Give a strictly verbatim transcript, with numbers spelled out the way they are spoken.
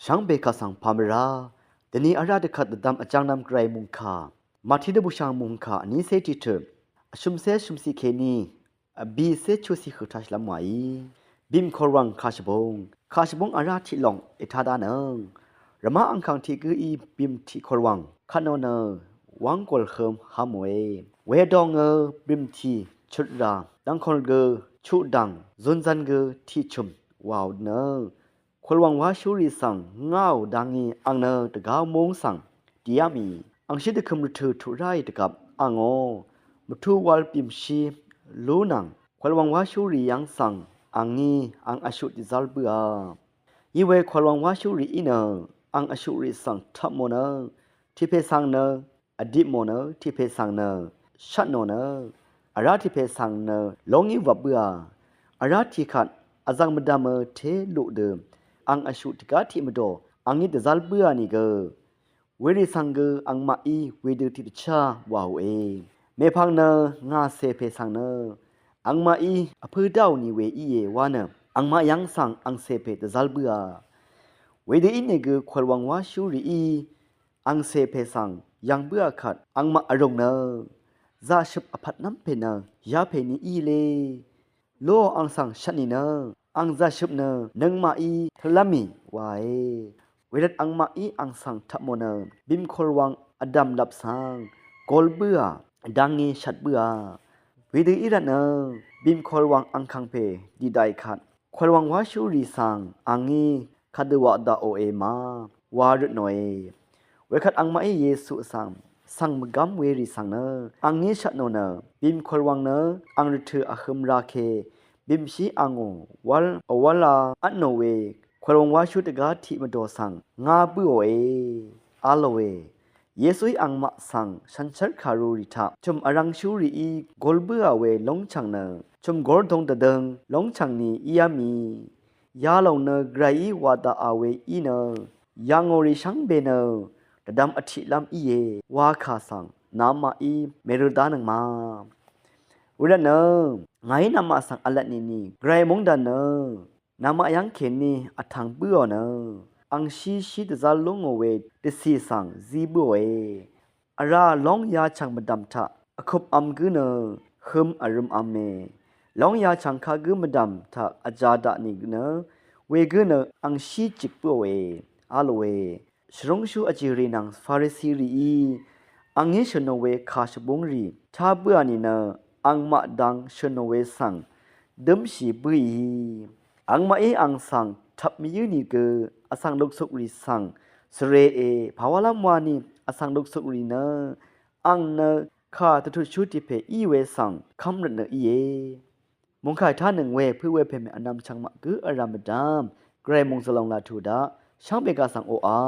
Shvngbe kaq svng pàmvrá dvni vrá dvkvt dvdvm vjvngnvm gvray mungkà, Mati dvbùshv̀ng mungkà vnícé tiqtø̀, vshø̀mcé vshø̀mcì kèní vbìcé chuqcì høq taq shvlv́m wàí. Bìm kòrwv̀ng kàshvbung, kàshvbung vrá tiqlòng ètá dá nøng. Rvmá angkàng tiq gǿí bìm tiq kòrwv̀ng kvt nò nø wv́ng gòlhø̄m hv́mòe. Wedongø bìm tì chøtrà, dv̀ngkòl gø chuqdv̀ng, zunzv̄n gø tiqchø̀m wàò nø, kòlwàng wáshúrì svng ngáò dangí ang nø dvgá múng svng dìá mì. Angshí dvkøm rvtø̀ tuq ráì dvgvp angó mvtú wal bìmshí lú nvng kòlwàng wáshúrì yv́ng svng angí ang vshuq dvzv́l bǿà. Iwe kòlwàng wáshúrì í nø ang vshuqrì svng tvpmò nø tiqpè svng nø vdip mò nø tiqpè svng nø shvt nò nø vrá tiqpè svng nø lóngí wvp bǿà. Vrá tiqkvt vzv̀ng mvdv̀mø té luq dø ang vshuq dvgá tiq mvdò angí dvzv́l bǿà nìgø, werì svng gø angmaqí wedø tiqdvchá wàòe. Mèpvng nø ngà cè pè svng nø angmaqí vpǿ dáò nì we íe wa nø angmaq yv́ng svng ang cè pè dvzv́l bǿà. Wedø ínìgø kòlwàng wáshúrìí ang cè pè svng yv̀ng bǿà kvt angmaq vrùng nø zaqshøp vpvt nv́m pè nø yapè ni í le. Lóò ang svng shvt nìnø ang zaqshøp nø nøngmaqí tø̄lv́m mì wae. Wervt angmaqí ang svng tvpmò nø bìm kòlwàng vdv̀m lvp svng gol bǿà, dangí shvt bǿà. Wedø í rvtnø bìm kòlwàng angkàng pè dìdàì kvt kòlwàng wáshúrì svng angí kadø waq daqòe ma wa røt nòe. Wekvt angmaqí Yesu svng svng mvgv́m werì svng nø angí shvt nò nø bìm kòlwàng nø ang rvtø̀ vhø̄m ra ke bìmshí angò wv́l vwv́la vtnò we kòlwàng wáshú dvgá tiq mvdò svng ngá bǿòe a lòe. Yesuí angmaq svng shànshér kàrurì taq chø̀m vrv̄ngshúrìí gol bǿà we lóngchv̀ng nø chø̀m gordong dvdøng lóngchv̀ng ni íá mì. Yalòng nø gvrayí wa daqà we í nø yà ngò rì shvngbe nø dvdvm vtiqlv́m íe wa kà svng namaqí mèrø̄ dánøng ma. Wervtnø ngàí namaq svng vlvt nìni gvray móngdàn nø namaq yv́ng kèní vtv̀ng bǿò nø angshí shí dvzv́l lú ngò we dvcì svng zí bǿòe. Vrá lóng yachv̀ng mvdv̀m taq vkupvm gǿ nø hø̄m vrø̄mvme. Lóng yachv̀ng kagǿ mvdv̀m taq vjā daq nìnø wegǿ nø angshí jik bǿòe a lòe. Shvrúngshú vjìrì nvng Farisirìí angí shø̀nò we kàshvbúngrì tá bǿà nìnø angmaq dang shø̀nò we svng dǿmshì bǿì. Angmaqí ang svng tvp mvyǿ nìgø vsvng luksukrì svng svreè pàwálv́m wani vsvng luksukrì nø ang nø kà dvtutshú tiq pè í we svng kv́m rvtnø íe. Mungkà tánøng we pø̄ we pèmè vnvm chvngmaq gǿ vrv̄m mvdv́m gvray mòngzvlòng laq tuq daq shvngbe kaq svng oqà.